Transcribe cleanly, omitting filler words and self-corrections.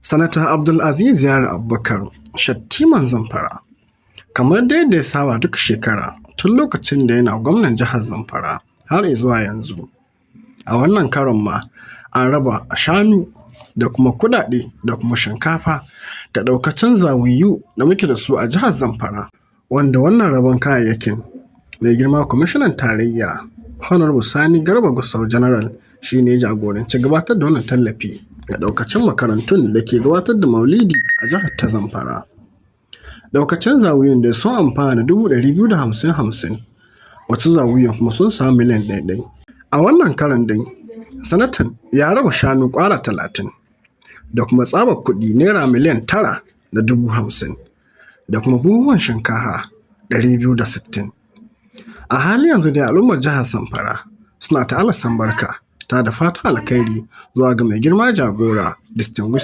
Sanata Abdulaziz Yari Abubakar, Shattiman Zamfara, kamar dai yadda ya saba duk shekara tun lokacin da yana gwamnan jihar Zamfara har zuwa yanzu. A wannan karon ma an raba shanu da kuma kuɗaɗe da kuma shinkafa ga ɗaukacin zawiyu da muke da su a jihar Zamfara, wanda wannan rabon kayayyakin mai girma kwamishinan tarayya Honorable Sani Garba Gusau General shi ne ya jagoranci gabatar da wannan tallafi ga ɗaukacin makarantun da ke gabatar da maulidi a jihar ta Zamfara. Ɗaukacin zawiyun da sun amfana da 250,000 50, wasu zawiyun kuma sun samu miliyan ɗaya ɗaya. A wannan karon dai, sanatan ya raba shanu ƙwara 30 da kuma tsabar kuɗi naira 9,050,000 da kuma buhuhuwan shinkafa 260. A halin yanzu dai al'ummar jihar Zamfara suna ta alasan barka ta da fatan alkhairi zuwa ga mai girma jagora Distinguished.